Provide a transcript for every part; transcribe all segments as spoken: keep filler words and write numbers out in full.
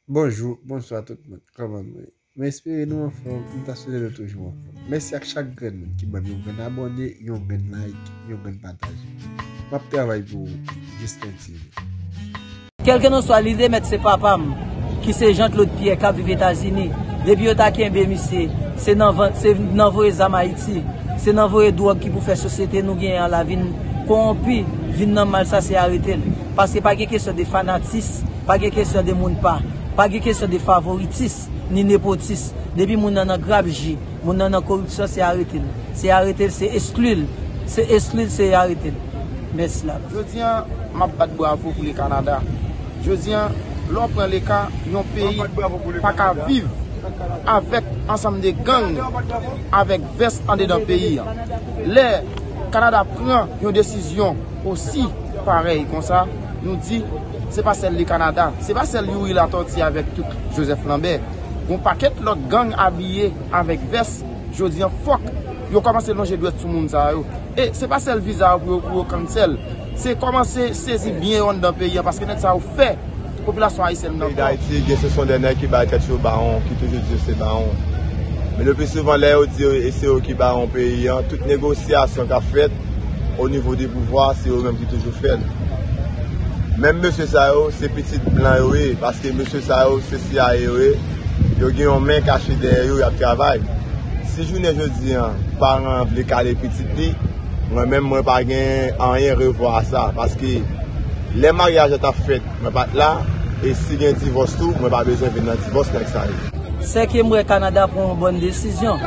Bonjou, bonswa tout moun. Kòman nou ye? M espere nou anfòm, m ta swete nou toujou anfòm. Mèsi ak chak grenn moun ki ban m yon grenn abòne, yon grenn like, yon grenn pataje. M ap travay pou ou, Justin T V. Kèlkelanswa li te mèt se papa m, ki se Jean Claude Pierre k ap viv Etazini. Depi yo ta kenbe misye, se nan van- se nan voye zam Ayiti, se nan voye dwòg ki pou fè sosyete nou genyen an la vin kowonpi, vin nan mal, sa se arete l. Paske pa gen kesyon de fanatis, pa gen kesyon de moun pa, pa gen kesyon de favoritis, ni nepotis. Depi moun nan nan grabji, moun nan nan koripsyon, se arete l. Se arete l, se eskli l. Se eskli l, se arete l. Mèsi la. Jodi a, m ap bat bravo pou le Kanada. Jodi a, lè w pran le ka, yon peyi pa ka viv avèk ansanm de gang, avèk vès andedan peyi a. Lè Kanada pran yon desizyon osi parèy konsa, nou di, se pa sèl le Kanada, se pa sèl Youri Latortue avèk tout Joseph Lambert. Gon pakèt lòt gang abiye avèk vès, jodi a fòk yo kòmanse lonje dwèt sou moun sa yo. E se pa sèl viza yo pou yo, pou yo cancel. Se kòmanse sezi byen yo anndan peyi a, paske nèg sa yo fè popilasyon ayisyèn nan pè. Peyi Dayiti, gen se son de nèg ki bay tèt yo bawon, ki toujou di yo se bawon. Men le pli souvan, lè yo di yo e se yo ki bawon peyi a, tout negosyasyon k ap fèt o nivo de pouvwa, se yo menm ki toujou fè l. Menm mesye sa yo, se pitit blan yo ye, paske mesye sa yo, se C I A yo ye, yo gen yon men kache dèyè yo, y ap travay. Si jounen jodi a, paran an vle kale pitit li, mwen menm, mwen pa gen anyen revwa a sa, paske lè maryaj la t ap fèt, mwen pa t la, e si gen divòs tou, mwen pa bezwen vin nan divòs nèg sa yo. Sèke m wè Kanada pran yon bòn desizyon.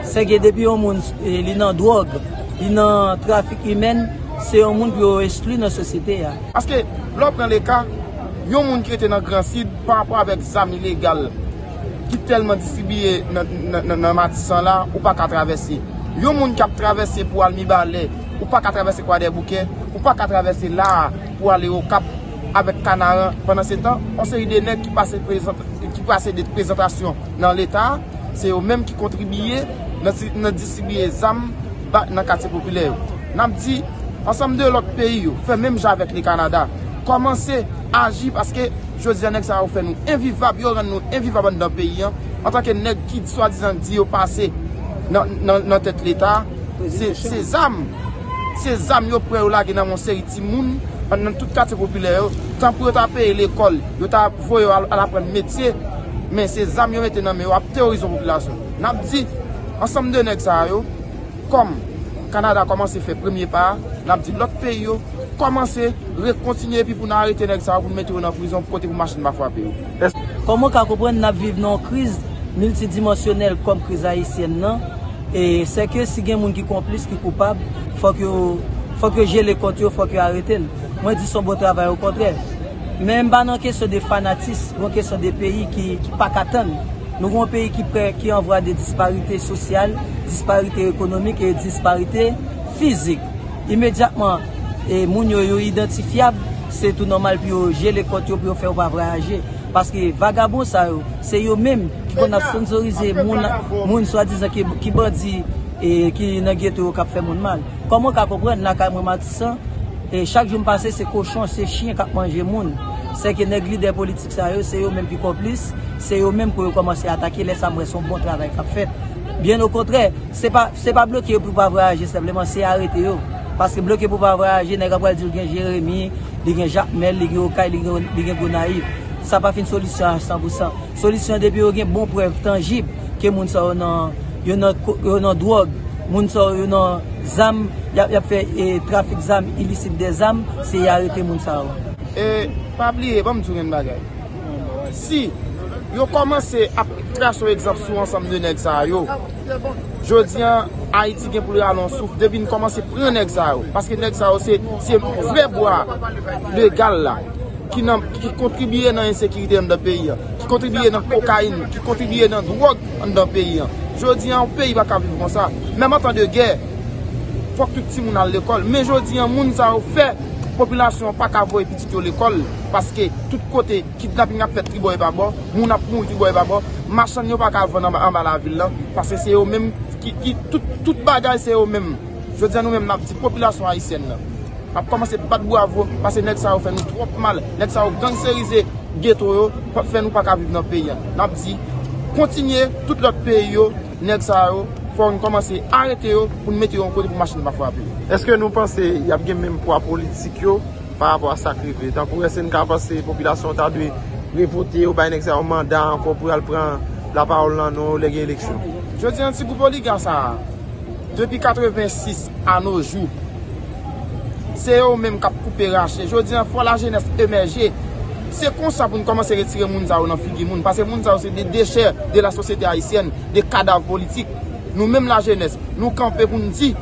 Sèke depi yon moun, e, li nan dwòg, li nan trafik imèn, se yon moun pou yo eskli nan sosyete a. Paske, lè w pran le ka, yon moun ki rete nan Gran Sid, pa rapò avèk zam ilegal ki tèlman distribiye nan, nan, nan, nan Matisan la, ou pa ka travèse. Yon moun k ap travèse pou al Mibalè, ou pa ka travèse Kwadèboukè, ou pa ka travèse la a pou ale Okap avèk Kanaran. Pandansetan, yon seri de nèg ki pase prezant- ki pase de prezantasyon nan Leta, se yo menm ki kontribiye nan, nan distribiye zam ba, nan katye popilè yo. N ap di, ansanm de lòt peyi yo, fè menm jan avèk le Kanada. Kòmanse aji paske jodi a nèg sa yo fè nou envivab, yo rann nou envivab anndan peyi an, antanke nèg ki swadizan di yo pase nan, nan, nan tèt Leta. Se, se zam. Se zam yo pran yo lage nan men yon seri timoun nan tout katye popilè yo. Tan pou yo ta peye lekòl, yo ta voye yo al, al aprann metye. Men se zam yo mete nan men yo ap teworize yon popilasyon. N ap di, ansanm de nèg sa yo, kòm Kanada kòmanse fè premye pa a, n ap di lòt peyi yo, kòmanse rekontinye epi pou n arete nèg sa yo, pou n mete yo nan prizon, pou kote pou machin pa frape yo. Kòman w ka konprann n ap viv nan yon kriz miltidimansyonèl kòm kriz ayisyèn nan? E sèke si gen moun ki konplis, ki koupab, fòk yo, fòk yo jele kont yo, fòk yo arete l. Mwen di s on bon travay, okontrè. Men m pa nan kesyon de fanatis, yon kesyon de peyi ki, ki pa ka tann. Nou gen yon peyi ki prè, ki an vwa de disparite sosyal, disparite ekonomik e disparite fizik. Imedyatman, e, moun yo, yo idantifyab, se tou nòmal pou yo jele kont yo, pou yo fè yo pa vwayaje. Paske vagabon sa yo, se yo menm ki konn ap sponzorize moun, moun swadizan ki, ki bandi, e, ki nan geto yo k ap fè moun mal. Kòman w ka konprann lakay mwen Matisan, e, chak jou m pase se kochon, se chen k ap manje moun. Sèke nèg lidè politik sa yo, se yo menm ki konplis, se yo menm pou yo kòmanse atake, lè sa m wè se yon bon travay k ap fèt. Byen okontrè, se pa, se pa bloke yo pou pa vwayaje senpleman, se arete yo. Paske bloke pou pa vwayaje, nèg la pral di l gen Jeremi, li gen Jakmèl, li gen Okay, li gen, li gen Gonayiv. Sa pa fin solisyon a san pou san. Solisyon an depi yo gen bon prèv tanjib ke moun sa yo nan, yo nan, yo nan dwòg, moun sa yo nan zam, y ap, y ap fè, e, trafik zam, ilisit de zam, se y arete moun sa yo. E, pa bliye, ban m di w yon bagay. Si yo kòmanse ap trase yon egzanp sou ansanm de nèg sa yo, jodi a, Ayiti gen pou l rale yon souf depi n kòmanse pran nèg sa yo. Paske nèg sa yo se, se vrè bwa legal la ki nan, ki kontribiye nan ensekirite anndan peyi a, ki kontribiye nan kokayin, ki kontribiye nan dwòg anndan peyi a. Jodi a, yon peyi pa ka viv konsa. Menm an tan de gè, fòk tout timoun al lekòl. Men jodi a, moun sa yo fè popilasyon an pa ka voye pitit yo lekòl, paske tout kote kidnaping ap fèt tribò e pabò, moun ap mouri tribò e pabò, machann yo pa ka vann anba, anba lavil lan, paske se yo menm ki, ki tout, tout bagay se yo menm. Jodi a nou menm n ap di popilasyon ayisyèn nan, n ap kòmanse bat bravo, paske nèg sa yo fè nou twòp mal, nèg sa yo gangsterize Geto yo, p ap fè nou pa ka viv nan peyi a. N ap di, kontinye, tout lòt peyi yo, nèg sa yo, fò n kòmanse arete yo pou n mete yo yon kote pou machin pa frape yo. Èske nou panse y ap gen menm pwa politik yo pa rapò a sa k rive? Tankou èske n ka panse popilasyon ta dwe revote yo, bay nèg sa yo manda ankò pou y al pran lapawòl nan non yo lè gen eleksyon? Jodi a, ti gwoup oliga sa a, depi katrevensis a no jou, se yo menm k ap koupe rache. Jodi a, fò lajenès emèje. Se konsa pou n kòmanse retire moun sa yo nan figi moun. Paske moun sa yo se de dechè de la sosyete ayisyèn, de kadav politik. Nou menm lajenès, nou kanpe pou n di,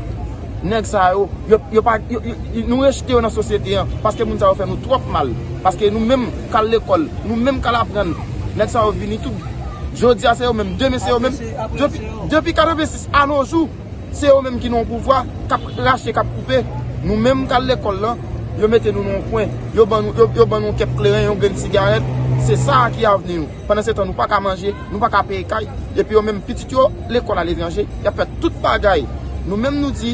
nèg sa yo, yo, yo pa, yo, yo, nou rejte yo nan sosyete a. Paske moun sa yo fè nou twòp mal. Paske nou menm k al lekòl, nou menm k al aprann, nèg sa yo vini tou. Jodi a se yo menm, demen se yo menm. Depi, depi katrevensis a no jou, se yo menm ki nan yon pouvwa, k ap rache, k ap koupe. Nou menm k al lekòl lan, yo mete nou nan yon kwen. Yo ban nou, yo, yo ban nou yon kèp kleren, yon grenn sigarèt. Se sa a ki avni nou. Pandan se tan, nou pa ka manje, nou pa ka peye kay. Epi yo menm, pitit yo, lekòl aletranje, y ap fè tout bagay. Nou menm, nou di,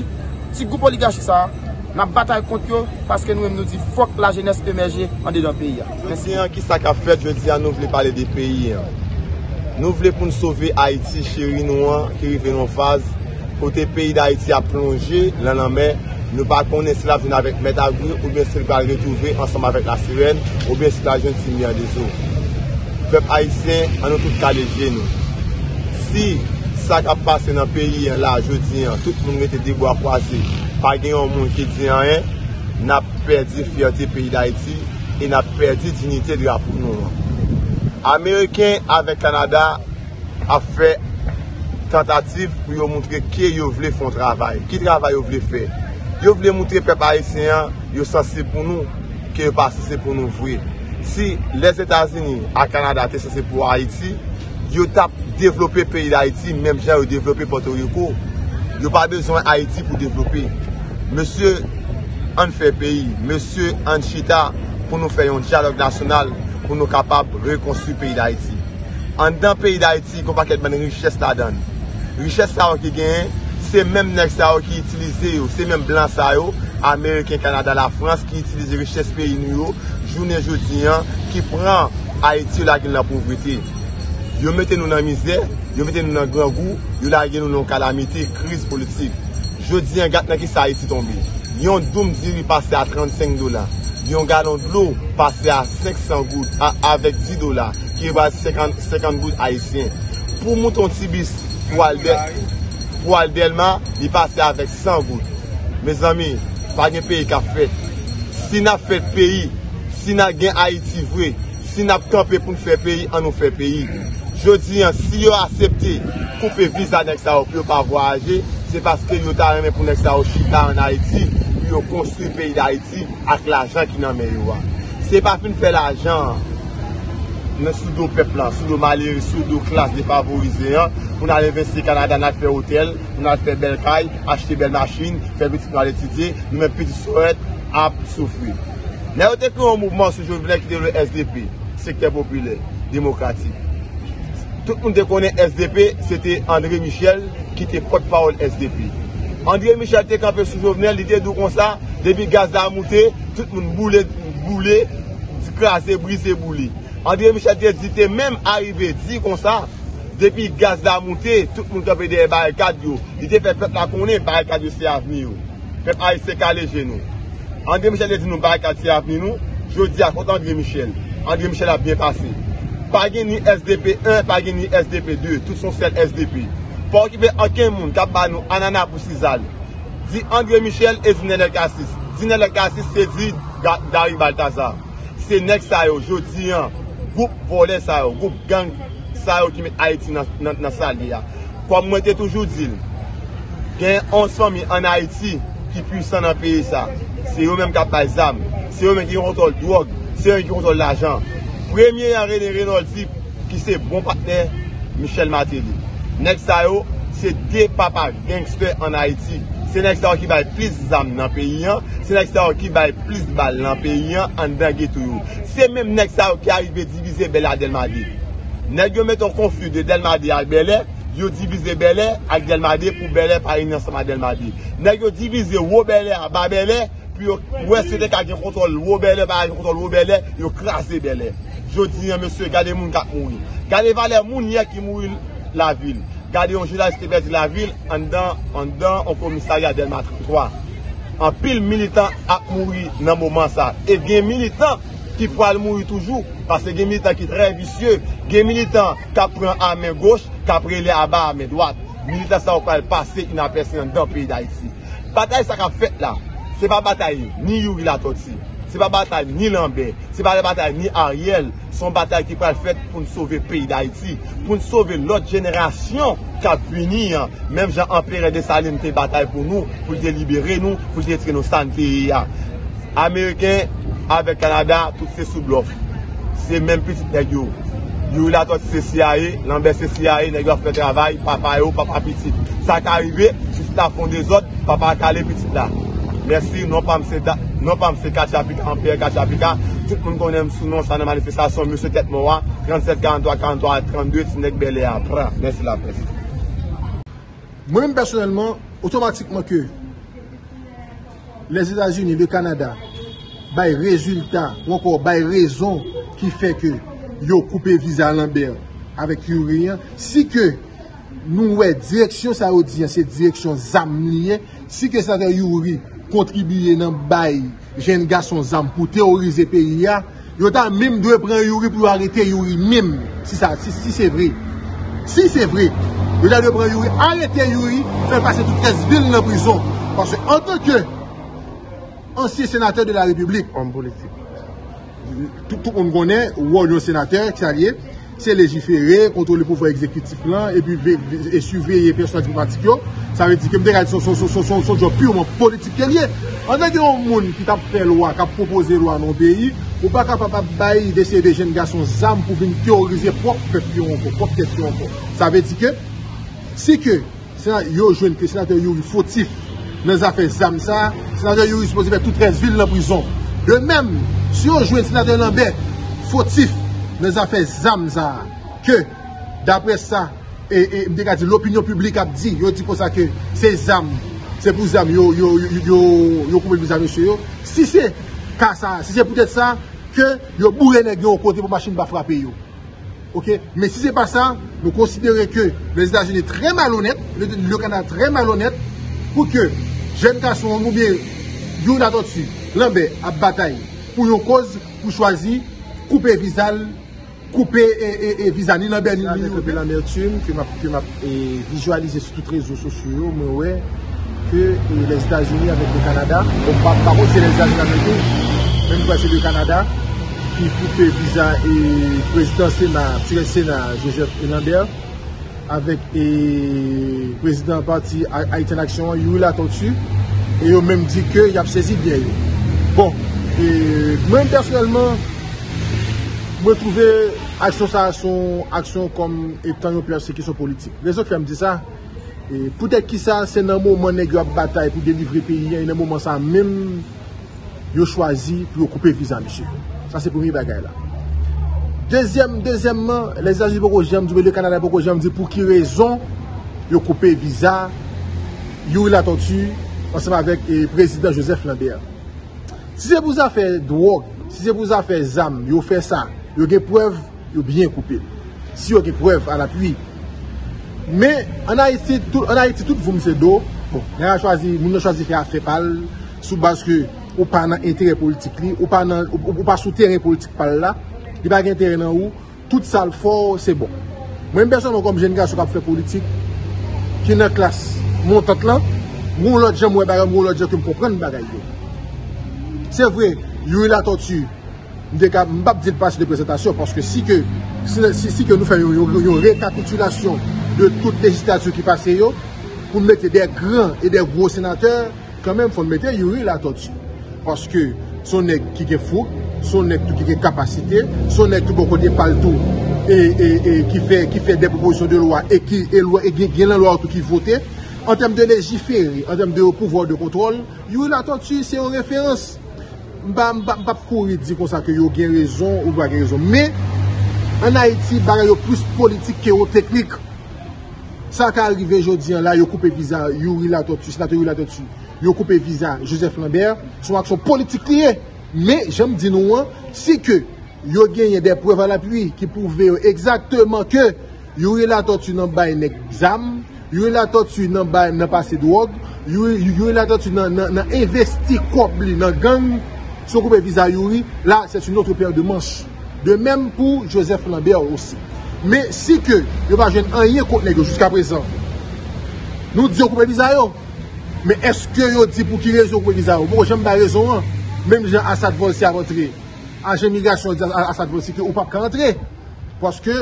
ti gwoup oligachi sa a, n ap batay kont yo, paske nou menm, nou di, fòk lajenès emèje andedan peyi a. Mèsi. Jodi a, ki sa k ap fèt? Jodi a, nou vle pale de peyi a. Nou vle pou n sove Ayiti cheri nou an, ki rive nan yon faz kote peyi Dayiti ap plonje nan lanmè. Nou pa konnen si l ap jwenn avèk Mèt Agri, oubyen si l pral retwouve ansanm avèk Lasirèn, oubyen si l pral jwenn Timi an Dezo. Pèp ayisyen, ann nou tout kale je nou. Si sa k ap pase nan peyi an la, jodi an, tout moun rete de bra kwaze, pa gen yon moun ki di anyen, n ap pèdi fyète peyi Dayiti e n ap pèdi diyite drapo nou an. Ameriken avèk Kanada ap fè tantativ pou yo moutre ke yo vle fè yon travay. Ki travay yo vle fè? Yo vle moutre pèp ayisyen an yo sansib pou nou, ke yo pa sansib pou nou vre. Si Lèzetazini ak Kanada te sansib pou Ayiti, yo t ap devlope peyi Dayiti menm jan yo devlope Pòtoriko. Yo pa bezwen Ayiti pou devlope. Mesye, ann fè peyi. Mesye, ann chita pou nou fè yon dyalòg nasyonal pou nou kapab rekonstwi peyi Dayiti. Anndan peyi Dayiti, gon pakèt bann richès ladan l. Richès sa yo ki genyen, se menm nèg sa yo ki itilize yo, se menm blan sa yo, Ameriken, Kanada, Lafrans, ki itilize richès peyi nou yo, jounen jodi an, ki pran Ayiti, yo lage l nan povrete. Yo mete nou nan mizè, yo mete nou nan grangou, yo lage nou nan yon kalamite, kriz politik. Jodi an, gad nan kisa Ayiti tonbe. Yon doum diri pase a trannsenk dola. Yon galon dlo pase a senk san goud, a, avèk dis dola, ki ekival senkant, senkant goud ayisyen. Pou w moute yon ti bis pou al Dè-, pou al Dèlma, li pase avèk san goud. Mezanmi, pa gen peyi k ap fèt. Si n ap fè peyi, si n ap gen Ayiti vre, si n ap kanpe pou n fè peyi, ann nou fè peyi. Jodi an, si yo aksepte koupe viza nèg sa yo pou yo pa vwayaje, se paske yo ta renmen pou nèg sa yo chita ann Ayiti, pou yo konstwi peyi Dayiti ak lajan ki nan men yo a. Se pa fin fè lajan an nan sou do pèp la, sou do malere, sou do klas defavorize an, pou n al envesti Kanada, n al fè otèl, pou n al fè bèl kay, achte bèl machin, fè pitit nou al etidye, nou menm pitit Sorèt ap soufri. Nèg yo te kreye yon mouvman sou Jovenel ki te rele S D P, Sektè Popilè Demokratik. Tout moun te konnen S D P, se te André Michel ki te pòtpawòl S D P. André Michel te kanpe sou Jovenel, li te di w konsa, depi gaz la moute, tout moun boule, boule, kraze, brize, boule. André Michel te di, te menm arive di konsa, depi gaz la moute, tout moun kanpe dèyè barikad yo. Li te fè pèp la konnen barikad yo se avni yo. Pèp ayisyen kale je nou. André Michel te di nou barikad se avni nou. Jodi a, kot André Michel? André Michel ap byen pase. Pa gen ni S D P en, pa gen ni S D P de. Tout se yon sèl S D P. Pa okipe ankenn moun k ap ba nou anana pou sizal. Di André Michel e di Nenel Cassy. Di Nenel Cassy se di Ga-, Gary Balthazar. Se nèg sa yo, jodi an, gwoup vòlè sa yo, gwoup gang sa yo ki met Ayiti nan, nan, nan sa l ye a. Kòm mwen te toujou di l, gen onz fanmi ann Ayiti ki pwisan nan peyi sa. Se yo menm k ap bay zam, se yo menm ki gen kontwòl dwòg, se yo menm ki gen kontwòl lajan. Premye an rele Reynold Deep, ki se bon patnè Michel Martelly. Nèg sa yo, se de papa gangstè ann Ayiti. Se nèg sa yo ki bay plis zam nan peyi an, se nèg sa yo ki bay plis bal nan peyi an, anndan geto yo. Se menm nèg sa yo ki arive divize Bèlè ak Dèlma de. Nèg yo mete yon konfli de Dèlma de ak Bèlè, yo divize Bèlè ak Dèlma de pou Bèlè pa vin ansanm ak Dèlma de. Nèg yo divize Wo Bèlè a ba Bèlè, pou yo wè si yo te ka gen kontwòl Wo Bèlè, pa gen kontwòl Wo Bèlè, yo kraze Bèlè. Jodi a, mesye, gade moun k ap mouri. Gade valè moun yè ki mouri lavil. Gade yon jounalis ki pèdi lavil anndan, anndan yon komisarya Dèlma twa. Anpil militan ap mouri nan moman sa. E gen militan ki pral mouri toujou, paske gen militan ki trè visye, gen militan k ap pran a men goch, k ap rele aba a men dwat. Militan sa yo pral pase inapèsi anndan peyi Dayiti. Batay sa k ap fèt la, se pa batay ni Youri Latortue, se pa batay ni Lanbè, se pa batay ni Ariel, se yon batay ki pral fèt pou n sove peyi Dayiti, pou n sove lòt jenerasyon k ap vini an, menm jan Anperè Desalin te batay pou nou, pou l te libere nou, pou l te retire nou sa n te ye a. Ameriken avèk Kanada, tout se sou blòf. Se menm pitit nèg yo. Youri Latortue se C I A, Lanbè se C I A, nèg yo ap fè travay papa yo, papa pitit. Sa ka rive, pitit la fè yon dezòd, papa a kale pitit la. Mèsi, non pa m se Da-, non pa m se Katya Pika, Anperè Katya Pika. Tout moun konnen m sou non sa nan manifestasyon, mesye tèt mò a, trannsèt karannntwa karannntwa trannde, ti nèg bèlè a, pran. Mèsi laprès. Mwen menm pèsonèlman, otomatikman ke Lèzetazini, le Kanada, bay rezilta, ou ankò bay rezon ki fè ke yo koupe viza Lanbè avèk Youri an, si ke nou wè direksyon sa yo di an, se direksyon zam li ye, si ke senatè Youri kontribiye nan bay jenn gason zam pou teworize peyi a, yo ta menm dwe pran Youri pou yo arete Youri menm, si sa, si, si se vre. Si se vre, yo ta dwe pran Youri, arete Youri, fè l pase tout rès vi l nan prizon. Paske antanke ansyen senatè de la Repiblik, òm politik, tout, tout moun konnen wòl yon senatè, ki sa l ye, se lejifere, kontwole pouvwa egzekitif lan, epi ve-, ve-, e siveye pèsonaj diplomatik yo. Sa vle di ke m te ka di se, se, se, se, se, se yon djòb piman politik ke l ye. Antanke yon moun ki t ap fè lwa, k ap pwopoze lwa nan yon peyi, ou pa kapab ap bay de seri de jenn gason zam pou vin teworize pwòp pèp yo ankò, pwòp tèt yo ankò. Sa vle di ke, si ke sena-, yo jwenn ke senatè Youri fotif nan zafè zam sa a, senatè Youri sipoze fè tout rès vi l nan prizon. De menm, si yo jwenn senatè Lanbè fotif nan zafè zam sa a, ke, daprè sa, e, e, m te ka di, lopinyon piblik ap di, yo di konsa ke se zam, se pou zam yo, yo, yo, yo, yo koupe viza mesye yo. Si se ka sa, si se poutèt sa, ke yo boure nèg yo yon kote pou machin pa frape yo. Oke? Men si se pa sa, nou konsidere ke Lèzetazini trè malonèt, le, le Kanada trè malonèt, pou ke jèn gason an oubyen Youri Latortue, Lanbè ap batay pou yon kòz, pou chwazi koupe viza l, koupe, e, e, e, viza ni Lanbè ni, ni Youri. Lanbè ke m ap, ke m ap, e, vizyalize sou tout rezo sosyo yo, mwen wè ke, e, Lèzetazini avèk le Kanada, bon, pa, pa kont se Lèzetazini avèk nou, men m kwè se le Kanada ki koupe viza, e, prezidan Sena, direktè Sena, Joseph Lambert, avèk, e, prezidan pati A-, Haïti en Action an, Youri Latortue, e yo menm di ke y ap sezi byen yo. Bon, e, mwen pèsonèlman, mwen twouve aksyon sa a se yon aksyon kòm etan yon pèsekisyon politik. Rezon ki fè m di sa, e, poutèt kisa se nan moman nèg yo ap batay pou delivre peyi a, e nan moman sa a menm, yo chwazi pou yo koupe viza misye. Sa se premye bagay la. Dezyèm, dezyèmman, Lèzetazini poko janm di, oubyen le Kanada poko janm di pou ki rezon yo koupe viza Youri Latortue ansanm avèk, e, prezidan Joseph Lambert. Si se pou zafè dwòg, si se pou zafè zam, yo fè sa, yo gen prèv, yo byen koupe l. Si yo gen prèv alapui. Men, ann Ayiti, tout, ann Ayiti, tout voum se do. Bon, nèg la chwazi, moun nan chwazi fè afè pa l, sou baz ke ou pa nan enterè politik li, ou pa nan, ou, ou, ou pa sou teren politik pa l la, li pa gen enterè nan ou, tout sa l fè w, se bon. Mwen menm pèsonèlman, kòm jèn gason k ap fè politik, ki nan klas montant lan, m gon lòt jan m wè bagay, m gon lòt jan ke m konprann bagay yo. Se vre, Youri Latortue, m te ka, m p ap di l pase de prezantasyon, paske si ke, si, si, si ke nou fè yon, yon, yon rekapitilasyon de tout lejislatè ki pase yo, pou n mete de gran e de gwo senatè, kanmenm, fò n mete Youri Latortue. Paske se yon nèg ki gen fouk, se yon nèg tou ki gen kapasite, se yon nèg tou bò kote pa l tou, e, e, e ki fè, ki fè de pwopozisyon de lwa, e ki, e lwa, e gen, gen nan lwa tou ki vote. An tèm de lejifere, an tèm de pouvwa de kontwòl, Youri Latortue se yon referans. M pa, m pa, m p ap kouri di konsa ke yo gen rezon ou pa gen rezon. Men, ann Ayiti, bagay yo plis politik ke yo teknik. Sa ka rive jodi an la, yo koupe viza Youri Latortue, senatè Youri Latortue. Yo koupe viza Joseph Lambert. Se yon aksyon politik li ye. Men, jan m di nou an, si ke Yo genyen de prèv a lapui ki pwouve yo egzakteman ke Youri Latortue nan bay nèg zam, Youri Latortue nan bay, nan pase dwòg, Youri, Youri Latortue nan, nan, nan envesti kòb li nan gang. Si yo koupe viza Youri, la, c'est une autre paire de manches. De même pour Joseph Lambert aussi. Men si ke yo pa jwenn anyen kont nèg yo jiska prezan, nou di yo koupe viza yo. Men èske yo di pou ki rezon yo koupe viza yo? Poko janm bay rezon an. Menm jan Assad Volcy ap antre, ajan migrasyon di a, a, Assad Volcy ke ou p ap ka antre. Paske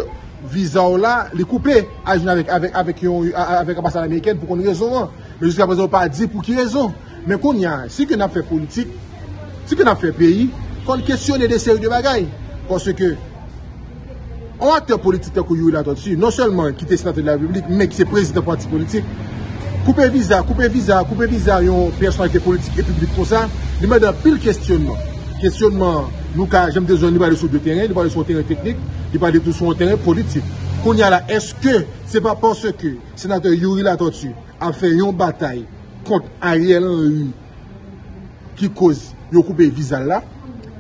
viza w la, li koupe. Al jwenn avèk, avèk, avèk yon, a, a, avèk anbasad amerikèn pou konn rezon an. Men jiska prezan, yo pa di pou ki rezon. Men kounye a, si ke n ap fè politik, si ke n ap fè peyi, fò n kesyone de seri de bagay. Paske yon aktè politik tankou Youri Latortue, non sèlman ki te senatè de la Repiblik, men ki se prezidan pati politik, koupe viza, koupe viza, koupe viza yon pèsonalite politik e piblik konsa, li mande anpil kesyonman. Kesyonman, nou ka, jan m te di w, li pale sou de teren, li pale sou yon teren teknik, li pale tou sou yon teren politik. Kounye a la, èske se pa paske senatè Youri Latortue ap fè yon batay kont Ariel Henry ki koz yo koupe viza l la?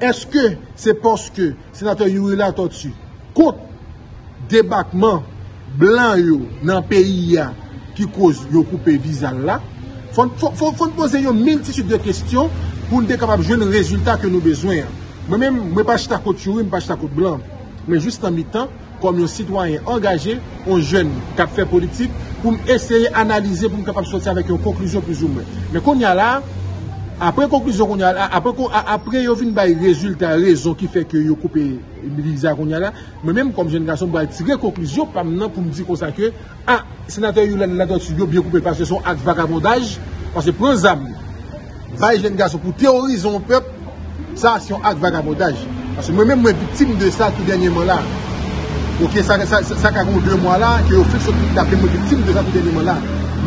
Èske se paske senatè Youri Latortue kont debakman blan yo nan peyi a ki koz yo koupe viza l la? Fò n, fò, fò, fò n poze yon miltitid de kesyon pou n te kapab jwenn rezilta ke nou bezwen an. Mwen menm, mwen pa chita kont Youri, mwen pa chita kont blan. Men jis nan mitan, kòm yon sitwayen angaje, yon jèn k ap fè politik, pou m eseye analize, pou m kapab sòti avèk yon konklizyon plizoumwen. Men kounye a la, apre konklizyon kounye a la, apre, kon- a- apre yo vin bay rezilta, rezon ki fè ke yo koupe viza kounye a la, mwen menm kòm jèn gason, m pral tire konklizyon pa m nan pou m di konsa ke, a, senatè Youri Latortue, yo byen koupe l paske se yon ak vagabondaj, paske pran zam, bay jèn gason pou teworize yon pèp, sa se yon ak vagabondaj. Paske mwen menm, mwen viktim de sa tou dènyèman la. Ok, sa, sa, sa, sa ka gen de mwa la, ke yo fèk sot tout la, men mwen viktim de sa tou dènyèman la.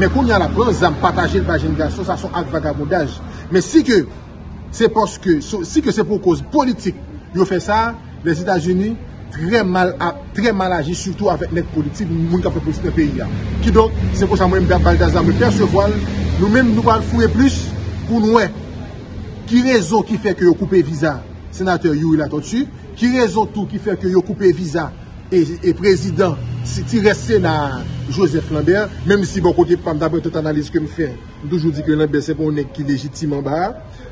Men kounye a la, pran zam, pataje l bay jèn gason, sa se yon ak vagabondaj. Men si ke se paske, so- si ke se pou koz politik yo fè sa, Lèzetazini trè mal, a- trè mal aji, sitou avèk nèg politik, moun k ap fè politik nan peyi a. Kidonk, se konsa mwen menm, Balthazar, mwen pèsevwa l, nou menm, nou pral fouye plis pou n wè ki rezon ki fè ke yo koupe viza senatè Youri Latortue, ki rezon tou ki fè ke yo koupe viza e, e prezidan, si ti rès Sena a, Joseph Lambert, menm si bò kote pa m, daprè tout analiz ke m fè, m toujou di ke Lambert se pa yon nèg ki lejitim anba a.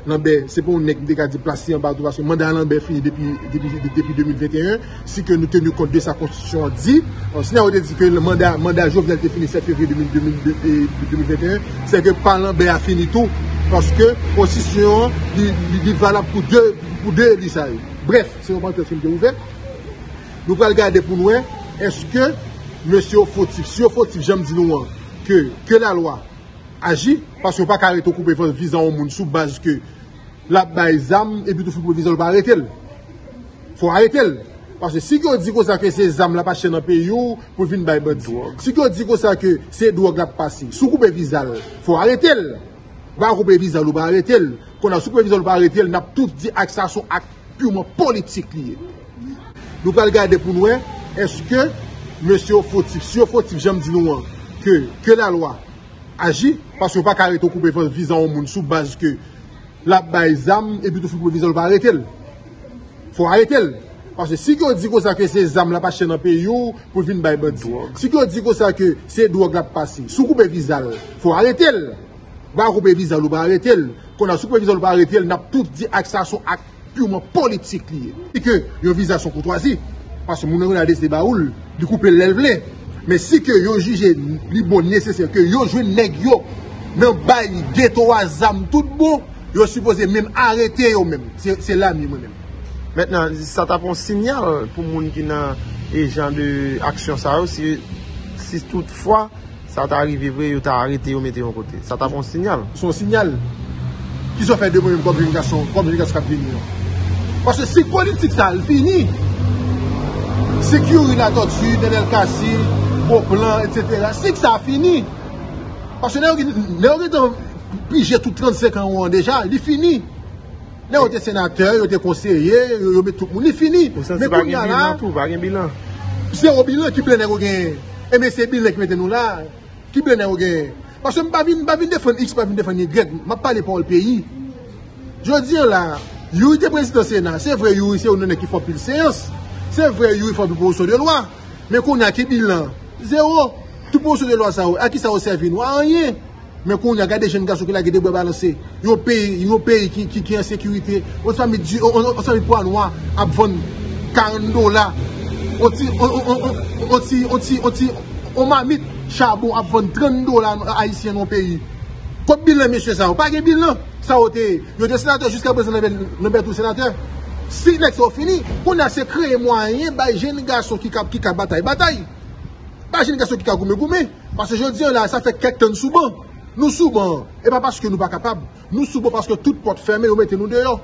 Lambert se pa yon nèg m te ka di plas li anba a tou, paske manda Lambert fini depi, depi, depi de mil venteyen. Si ke nou teni kont de sa konstitisyon an di, si yo te di ke manda, manda Jovenel te fini sèt fevriye de mil, de mil, de, de mil venteyen, se ke pa Lambert a fini tou, paske konstitisyon an, li, li, li valab pou de, pou de eli sa yo. Brèf, se yon parantèz ke m te ouvè. Nou pral gade pou n wè, èske mesye yo fotif? Si yo fotif, jan m di nou an, ke, ke lalwa aji, paske yo pa ka rete koupe viza yon moun sou baz ke l ap bay zam, epi tou fin koupe viza l, pa arete l. Fò arete l. Paske si yo di konsa ke se zam l ap achte nan peyi w pou l vin bay bandi. Si yo di konsa ke se dwòg l ap pase, si w koupe viza l, fò arete l. Ou pa koupe viza l, ou pa arete l. Kounye a, si w koupe viza l, ou pa arete l, n ap tout di ak sa se yon ak piman politik li ye. Nou pral gade pou n wè, èske mesye yo fotif? Si yo fotif, jan m di nou an, ke, ke lalwa aji, paske yo pa ka rete koupe viza yon moun sou baz ke l ap bay zam, epi tou fin koupe viza l, pa arete l. Fò arete l. Paske si yo di konsa ke se zam l ap achte nan peyi w pou l vin bay bandi. Si yo di konsa ke se dwòg l ap pase, si w koupe viza l, fò arete l. Ou pa koupe viza l, ou pa arete l. Kounye a, si w koupe viza l, ou pa arete l, n ap tout di ak sa se yon ak piman politik li ye. Di ke yon viza se yon koutwazi, paske moun nan Grenadye se ba ou l, li koupe l lè l vle. Men si ke yo jije li bon, nesesè ke yo jwenn nèg yo nan bay geto a zam tout bon, yo sipoze menm arete yo menm. Se, se la m ye mwen menm. Mentnan, sa t ap yon siyal pou moun ki nan e jan de aksyon sa yo, si, si toutfwa sa ta rive vre, yo ta arete yo, mete yon kote. Sa t ap yon siyal. Se yon siyal. Kisa w fè de mwen menm kòm jèn gason, kòm jèn gason k ap vini an? Paske sik politik sa a, l fini. Sik Youri Latortue, Nenel Cassy, Beauplan, etsetera. Sik sa a fini. Paske lè yo gen, lè yo gentan pije tout trannsenk an yo an deja, li fini. Lè yo te senatè, yo te konseye, yo, yo met tout moun, li fini. Men kounye a la, tou, pa gen bilan. Zewo bilan, ki bilan nèg yo genyen? Ebyen, se bilan ki mete nou la. Ki bilan nèg yo genyen? Paske m pa vin, m pa vin defann X, m pa vin defann Y, m ap pale pawòl peyi. Jodi a la, Youri te prezidan Sena. Se vre, Youri se youn nan nèg ki fè anpil seyans. Se vre, Youri fè anpil pwopozisyon de lwa. Men kounye a ki bilan? Zewo. Tout pwopozisyon de lwa sa yo, a ki sa yo sèvi nou? A anyen. Men kounye a, gade jèn gason ki lage de bwa balanse. Yon peyi, yon peyi ki, ki, ki an sekirite. Yon fanmi di, yon, yon, yon fanmi pwa nwa ap vann karant dola. Yon ti, yon, yon, yon, yon, yon ti, yon ti, yon ti, yon mamit chabon ap vann trant dola ayisyen nan yon peyi. Kot bilan mesye sa yo? Pa gen bilan. Sa yo te ye. Yo te senatè jiska prezan nan bè, nan bè tou senatè. Si nèg sa yo fini, kounye a se kreye mwayen bay jèn gason ki ka, ki ka batay, batay. Bay jèn gason ki ka goumen, goumen. Paske jodi an la, sa fè kèk tan n sou ban. Nou sou ban. E pa paske nou pa kapab. Nou sou ban paske tout pòt fèmen, yo mete nou deyò.